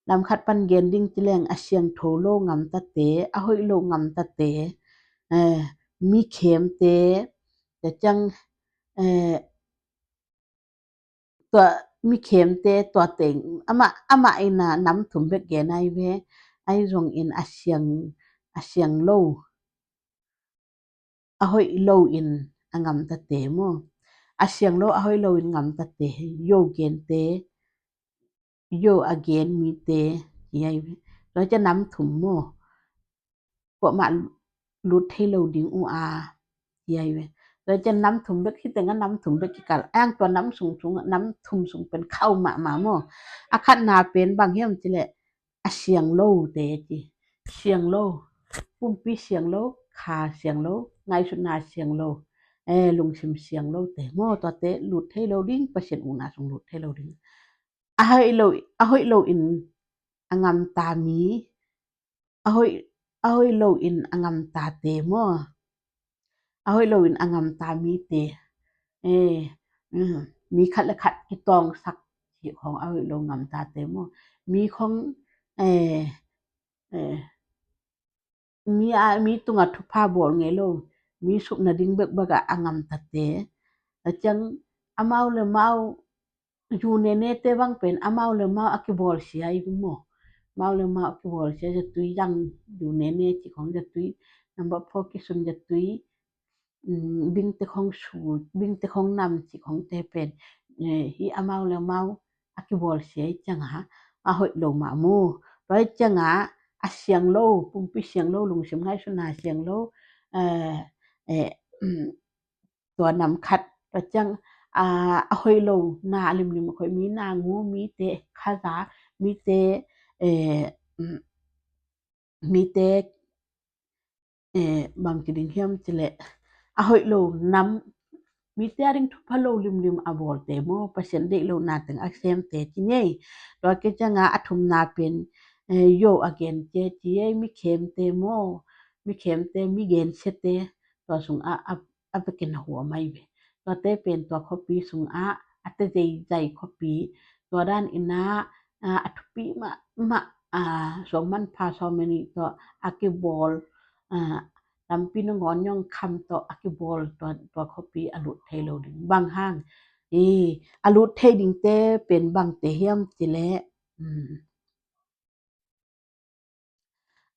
Lam khat pan gen ding ci leng a siangtho lo ngamtate, a hoih lo ngamtate, eh, mi khemte, tua ciang, eh, tua mi khemte tua teng, amah, amah in a nam thum bek gen ai ve, ahi zongin a siang, a siang lo, a hoih loin a ngamtate maw. A siang lo, a hoih loin ngamtate, zo gente, zo a gen mite, ci ai ve. Tua ciang nam thum maw. Kuamah lut thei lo ding uh a, ci ai ve. Tua ciang nam thum bek hi teng a nam thum bek kikal. Ang tua nam sung sung, nam thum sung pen khauh mahmah maw. A khatna pen bang hiam cih leh a siang lote ci. Siang lo. Pumpi siang lo. kha siang lo, ngaihsutna siang lo, eh, lungsim siang lote maw, tuate lut thei lo ding, Pasian ukna sung lut thei lo ding. A hoih lo, a hoih lo in a ngamta mi, a hoih, a hoih lo in a ngamtate maw, a hoih lo in a ngamta mite, eh, mm, mi khat le khat kitawngsak cih khong a hoih lo ngamtate maw, mi khong, eh, eh, mi a, mi tungah thupha bawl ngei lo, mi supna ding bekbek ah a ngamtate, a ciang amau le mau, yu nenete bang pen amau le mau a kibawlsia i maw, amau le mau a kibawlsia, zatui yang, yu nene cih khong zatui, number four kisun zatui, mm, bingte khong su, bingte khong nam cih khongte pen, eh, hi amau le mau a kibawlsia i ciangah a hoih lo mah mu. Tua i ciangah a siang lo, pumpi siang lo, lungsim ngaihsutna siang lo, eh, eh, mm, tua nam khat, tua ciang, ah, a hoih lo na a limlim a hoih mi na ngu, mite khaza, mite, eh, mm, mite, eh, bang ci ding hiam cih leh a hoih lo nam, mite a ding thupha lo limlim a bawlte maw, Pasian deih lohna teng a semte ci ngei. Tua khit ciangah a thumna pen, eh, Job a gente ci ei, mi khemte maw, mi khemte, mi gensiate, tua sungah a, a vekin a huam ahi ve. Tuate pen tua khuapi sungah a te zeizai khuapi, tua dan inah, ah, a thupi mahmah, ah, suang manpha sawm le nih tawh a kibawl, ah, lampi nangawn nyawng kham tawh a kibawl tua, tua khuapi a lut thei lo ding. Bang hang, eh, a lut thei dingte pen bangte hiam cih leh, um,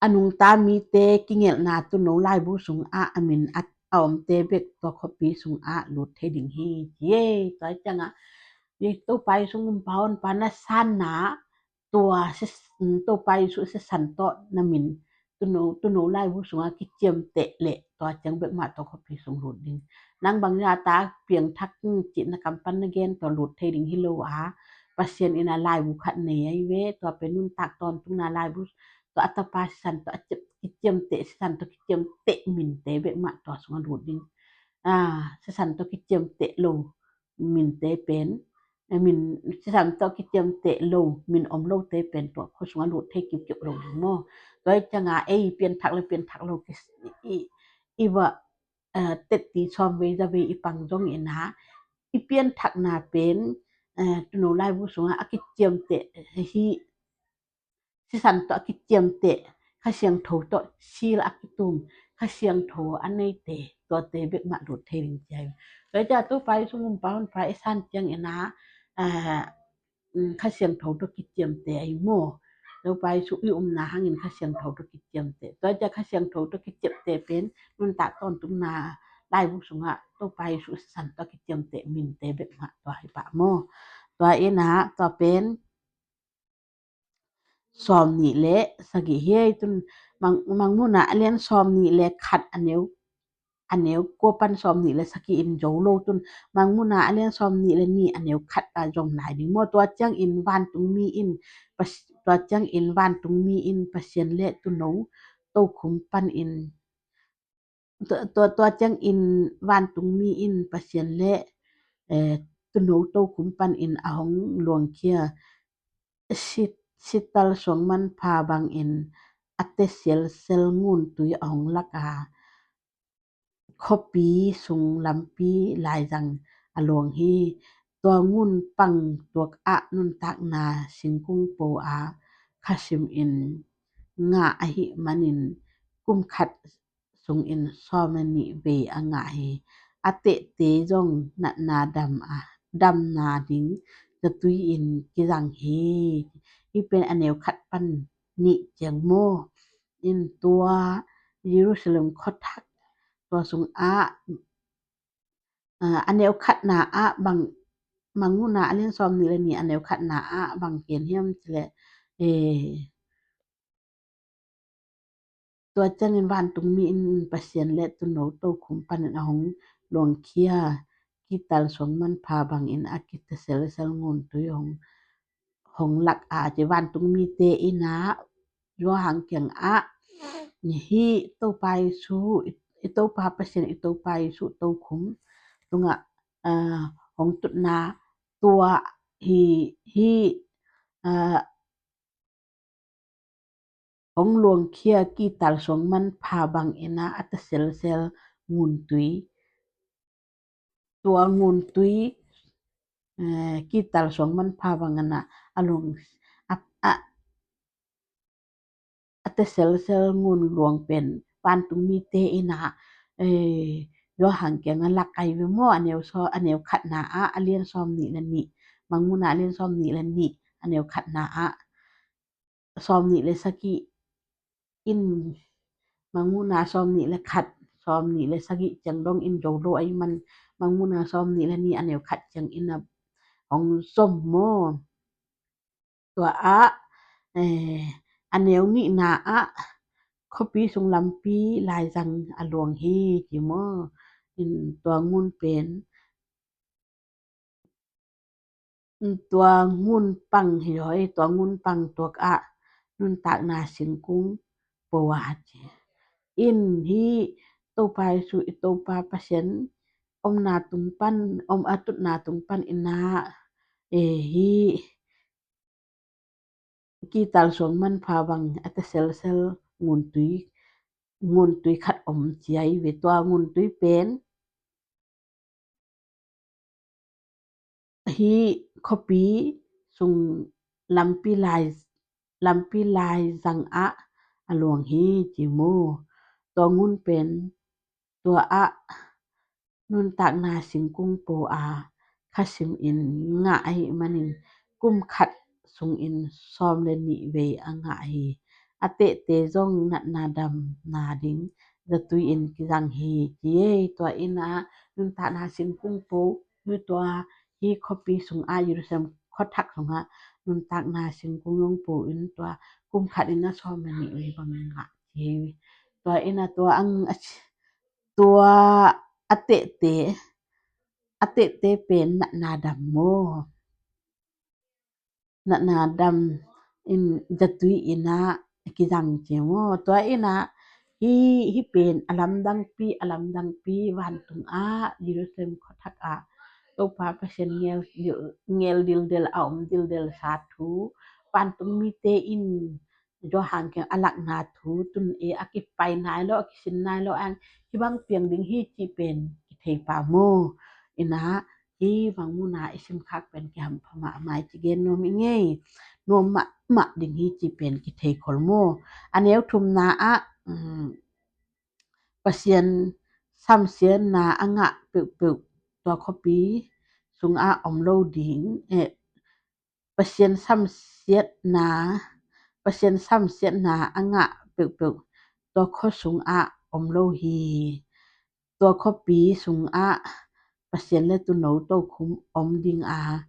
a nungta mite kingelhna Tuuno laibu sungah a min a, a omte bek tua khuapi sungah lut thei ding hi ci ei. Tua i ciangah, i Topa i sung umpa honpa na sanna, tua si, Topa i su sisan tawh na min Tuuno, Tuuno laibu sungah kiciamteh leh tua ciang bekmah tua khuapi sung lut ding. Nang bang zah ta piangthak cih na kam pan na gen tawh lut thei ding hi lo a, Pasian in a laibu khat nei ahi ve, tua pen nuntak tawntungna laibu, tua a tapa sisan tawh a ciam, kiciamteh, sisan tawh kiciamteh minte bekmah tua sungah lut ding. Ah, sisan tawh kiciamteh lo minte pen, eh, min, sisan tawh kiciamteh lo, min om lote pen tua khua sungah lut thei kiukiu lo ding maw. Tua i ciangah ei pianthak le pianthak lo ki, i, i va, eh, tetti sawm vei za vei i pang zong inah, i pianthakna pen, eh, Tuuno laibu sungah a kiciamteh hi, sisan tawh a kiciamteh, Kha Siangtho tawh seal a kitum, Kha Siangtho a neite, tuate bekmah lut thei ding ci ahi. Tua i ciah Topa i sung umpa honpa i san ciang inah, ah, um, Kha Siangtho tawh kiciamteh ahi maw. Topa i sung i umna hangin Kha Siangtho tawh kiciamteh. Tua i ciah Kha Siangtho tawh kiciamteh pen nuntak tawntungna laibu sungah Topa i sung sisan tawh kiciamteh minte bekmah tua hi pah maw. Tua inah, tua pen sawm nih le sagih hi ei. Tun Mang, Mangmuhna a lian sawm nih le khat a neu, a neu kua pan sawm nih le sagih in zo lo. Tun Mangmuhna a lian sawm nih le nih a neu khat ah zom lai ding maw. Tua ciangin vantungmi in, Pas-, tua ciangin vantungmi in Pasian le Tuuno tokhum panin, tua, tua, tua ciangin vantungmi in Pasian le, eh, Tuuno tokhum panin a hong luangkhia, sit, sital suang manpha bangin a tesialsial ngun tui a hong lak a, khuapi sung lampi laizang a luang hi. Tua ngun pang tuak ah nuntakna singkung po a khasim in ngah ahih manin kum khat sungin sawm le nih vei a ngah hi. A tehte zong natna dam a, damna ding zatui in kizang hi. Hih pen a neu khat pan nih ciang maw. In tua Jerusalem khuathak tua sungah, ah, a neu khatna ah bang, Mangmuhna a lian sawm nih le nih a neu khatna ah bang gen hiam cih leh, eh, tua ciangin vantungmi in Pasian le Tuuno tokhum panin a hong luangkhia, sital suang manpha bangin a kitesialsial ngun tui hong, hong lak a, ci vantungmite in ah, Johan kiangah, Hih Topa Jesu, i, i Topa Pasian, i Topa Jesu tokhum tungah, ah, hong tutna tua hi, hih, ah, hong luangkhia kital suang manpha bangin ah a ta selsel nguntui, tua nguntui, eh, kital suang manpha bangin ah a luang, a, a, a ta selsel ngun luang pen vantung mite in ah, eh, Johan kiangah lak ahi ve maw, a neu saw, a neu khatna ah, a lian sawm nih le nih, Mangmuhna a lian sawm nih le nih, a neu khatna ah, sawm nih le sagih in, Mangmuhna sawm nih le khat, sawm nih le sagih ciang dong in zo lo ahih man, Mangmuhna sawm nih le nih a neu khat ciang in a hong zom maw. Tua ah, eh, a neu nihna ah khuapi sung lampi laizang a luang hi ci maw. In tua ngun pen, tua ngun pang hi hoi, tua ngun pang tuak ah nuntakna singkung po a ci. In hih Topa Jesu, i Topa Pasian omna tung pan, om a tutna tung pan in ah, eh, hih kital suang manpha bang a ta selsel nguntui, nguntui khat om ci ahi ve. Tua nguntui pen hih khuapi sung lampi lai, lampi laizang ah a luang hi ci maw. Tua ngun pen tua ah nuntakna singkung po a khasim in ngah ahih manin kum khat sungin sawm le nih vei a ngah hi. A tehte zong natna damna ding zatui in kizang hi ci ei. Tua in ah nuntakna singkung po, nu tua hih khuapi sungah, Jerusalem khuathak sungah nuntakna singkung zong po in tua kum khat in a sawm le nih vei bang ngah ci ei. Tua in ah tua ang a ci, tua a tehte, a tehte pen natna dam maw. Natna dam in zatui in ah kizang ci maw. Tua in ah hih, hih pen a lamdangpi, a lamdangpi vantung ah, Jerusalem khuathak ah Topa Pasian ngel, ngel dildel, a om dildel sa thu, vantung mite in Johan kiang a lakna thu tun e, a kipai nai lo, a kisin nai lo ang, hih bang piang ding hi cih pen kithei pah maw. In ah hih Mangmuhna i simkhak pen kihampha mahmah hi ci gen nuam i ngei. Nuam mahmah ding hi cih pen kithei khol maw. A neu thumna ah, um, Pasian samsiatna a ngah peuhpeuh tua khuapi sungah om lo ding, eh, Pasian samsiatna, Pasian samsiatna a ngah peuhpeuh tua khua sungah om lo hi. Tua khuapi sungah Pasian le Tuuno tokhum om ding a,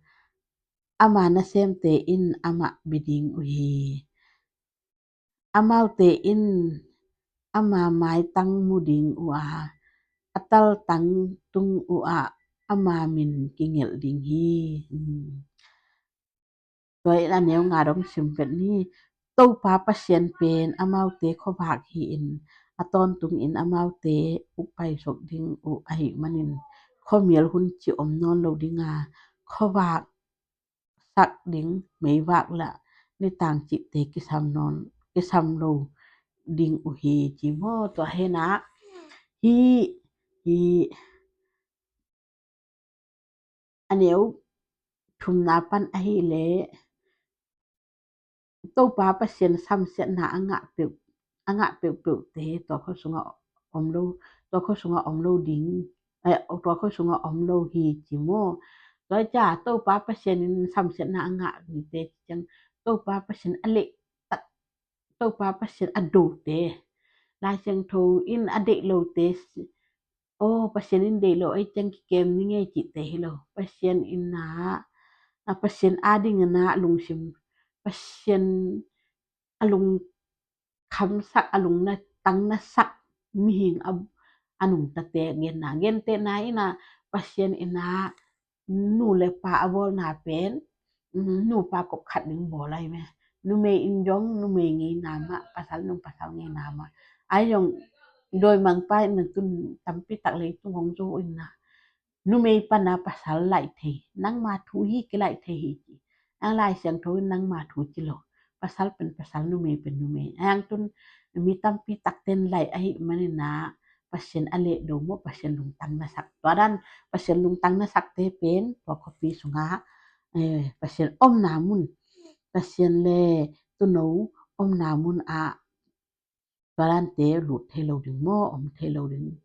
ama nasemte in amah bia ding uh hi. Amaute in ama maitang mu ding uh a, a taltang tung uh ah ama min kingelh ding hi. Hmm. Tua in a neu nga dong sim vet ni. Topa Pasian pen amaute khuavak hi-in, a tawntungin amaute ukpai suak ding uh ahih manin, khuamial hun cih om nawn lo ding a, khuavak sak ding, meivak le nitang cihte kisam nawn, kisam lo ding uh hi ci maw. Tua hi na, hi, hi a neu thumna pan ahih leh, Topa Pasian samsiatna a ngah peuh, a ngah peuhpeuhte tua khua sungah om lo, tua khua sungah om lo ding, eh, tua khua sungah om lo hi ci maw. Tua ciang Topa Pasian in samsiatna a ngah mite ciang, Topa Pasian a leh tak, Topa Pasian a dote, Lai Siangtho in a deih lote, aw, Pasian in deih lo ahih ciang kikem ni ngei cihte hi lo. Pasian in na, a Pasian ading na lungsim, Pasian a lungkhamsak, a lungna tangnasak mihing a, a nungtate genna, gentehna in a, Pasian in na nu le pa a bawlna pen, mm, nupa kop khat ding bawl ahi me. Numei in zong numei ngeina mah, pasal in zong pasal ngeina mah. Ahi zong dawimangpa in na tun tampi tak leitung hong zo in na, numei pana pasal laih thei, nangma thu hi kilaih thei hi ci. Ang Lai Siangtho in nangma thu ci lo. Pasal pen pasal, numei pen numei. Ang tun mi tampi takten laih ahi manin ah Pasian a lehdo maw, Pasian lungtang na sak. Tua dan Pasian lungtang na sakte pen tua khuapi sungah, eh, Pasian omna mun, Pasian le tuuno omna mun ah tua dante lut thei lo ding maw, om thei lo ding.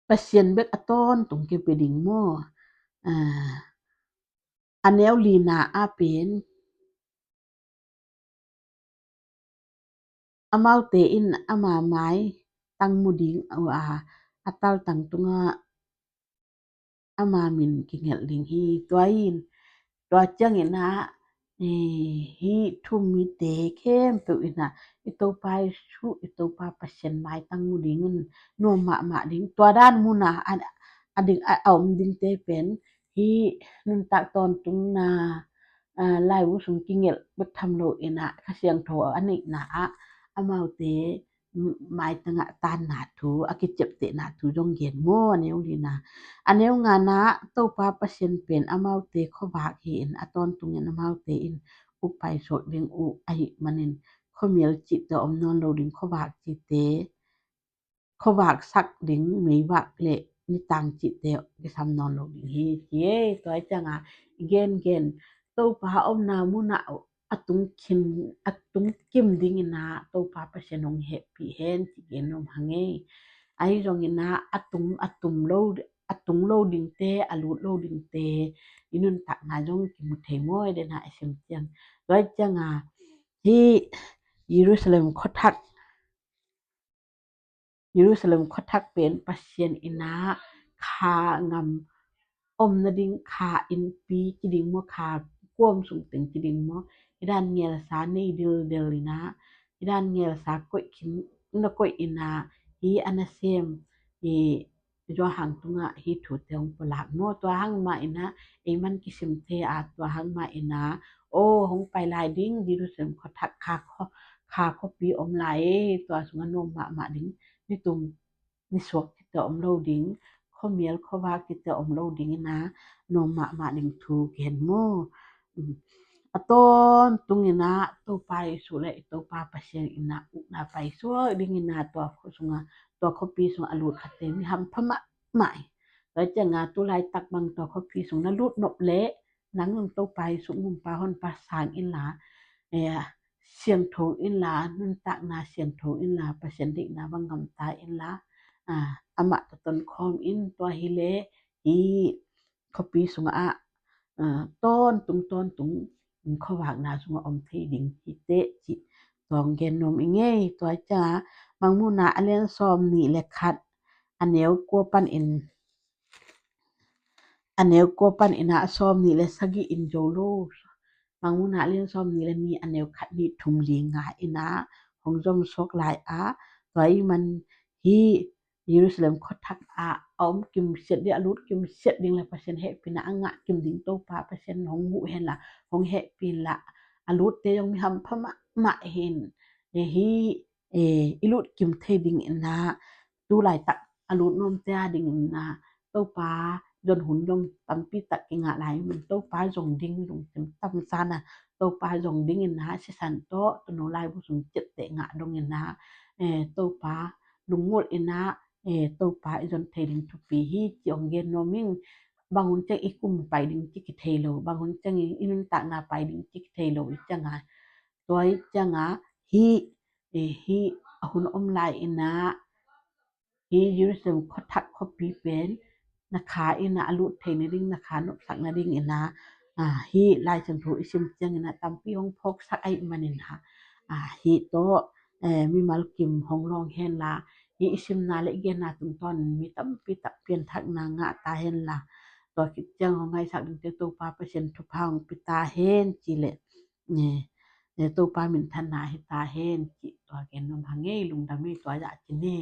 Pasian bek a tawntung kipia ding maw? Ah, a neu lina ah pen amaute in ama maitang mu ding uh a, a taltang tungah ama min kigelh ding hi. Tua in, tua ciangin ah, eh, hih thu-um mite khempeuh in ah i Topa Jesu, i Topa Pasian maitang mu dingin nuam mahmah ding. Tua dan mun ah a, a ding a, a om dingte pen hih nuntak tawntungna, ah, laibu sung kigelh bek tham lo in ah Kha Siangtho a neihna ah amaute maitangah tanna thu, a kiciaptehna thu zong gen maw, a neu lina. A neu ngana ah Topa Pasian pen amaute khuavak hi in, a tawntungin amaute in uk paisuak ding uh ahi manin khuamial cihte om nawn lo ding, khuavak cihte, khuavak sak ding meivak le nitang cihte kisam nawn lo ding hi ci e. Tua hi ciangah i gengen Topa omna munah a tung khin, a tung kim dingin ah Topa Pasian hong hehpih hen ci gen nuam hang e. Ahi zongin ah a tung, a tung lo, a tung lo dingte, a lut lo dingte i nuntakna zong kimu thei maw, i den ah i sim ciang. Tua hi ciangah hih Jerusalem khuathak, Jerusalem khuathak pen Pasian in ah kha ngam om nading, kha innpi ci ding maw, kha kuam sung teng ci ding maw, i dan ngelsa nei dildel in ah, i dan ngelsa koih khin na koih in ah, hih a nasem i Johan tungah hih thute hong pulak maw. Tua hang mah in ah ei man kisim thei a, tua hang mah in ah, aw, hong pai lai ding, Jerusalem khuathak kha khua, kha khuapi om lai e, tua sungah nuam mahmah ding, nitum nisuak cihte om lo ding, khuamial khuavak cihte om lo ding in ah nuam mahmah ding thu gen maw. Um, a tawntung in ah Topa Jesu le i Topa Pasian in ah ukna paisuak ding in ah tua khua sungah, tua khuapi sungah a lut khatte mi hampha mahmah hi. Tua ciangah tu laitak bang tua khuapi sung na lut nop leh nang zong Topa Jesu Gumpa Honpa sang inla, eh, siangtho inla, nuntakna siangtho inla, Pasian deihna bang gamta inla, ah, amah tawh tonkhawm in. Tua hileh hih khuapi sungah, ah, tawntung tawntung khuavakna sungah om thei ding hi teh cih tua hong gen nuam ing ei. Tua ciangah Mangmuhna a lian sawmnih le khat, a neu kua panin, a neu kua panin ah sawmnih le sagih in zo lo. Mangmuhna a lian sawmnih le nih, a neu khat, nih, thum, li, nga in ah hong zom suak lai ah, tua ahih man hih Jerusalem khuathak ah a om kimsiat ding, a lut kimsiat ding le Pasian hehpihna a ngah kim ding Topa Pasian hong huh henla, hong hehpih inla, a lutte zong mi hampha mahmah hi in, hih, eh, i lut kim thei ding in ah, tu laitak a lut nuamte a ding in ah, Topa zon hun zong tampi tak kingah lai, min Topa zong ding lungsim tam sa in ah, Topa zong ding in ah, sisan tawh tuuno laibu sung ciapteh ngah dong in ah, eh, Topa lunggulh in ah, eh, Topa i zon thei ding thupi hi ci hong gen nuam ing. Bang hun ciang i kum pai ding ci kithei lo, bang hun ciang i, i nuntakna pai ding ci kithei lo i ciangah, tua i ciangah hih, eh, hih a hun om lai in ah, hih Jerusalem khuathak khuapi pen na kha in ah, a lut thei nading, na kha nopsak nading in ah, ah, hih Lai Siangtho i sim ciangin ah tampi hong phawksak ahih manin ah, ah, hih tawh, eh, mimal kim hong lawng henla, hih i simna le i genna tungtawnin mi tampi tak pianthakna ngah ta henla, tua khit ciang hong ngaihsak dingte Topa Pasian thupha hong pia ta hen ci leh, eh, eh, Topa minthanna hi ta hen cih tua gen nuam hang ei. Lungdam ei, tua zah ci ni.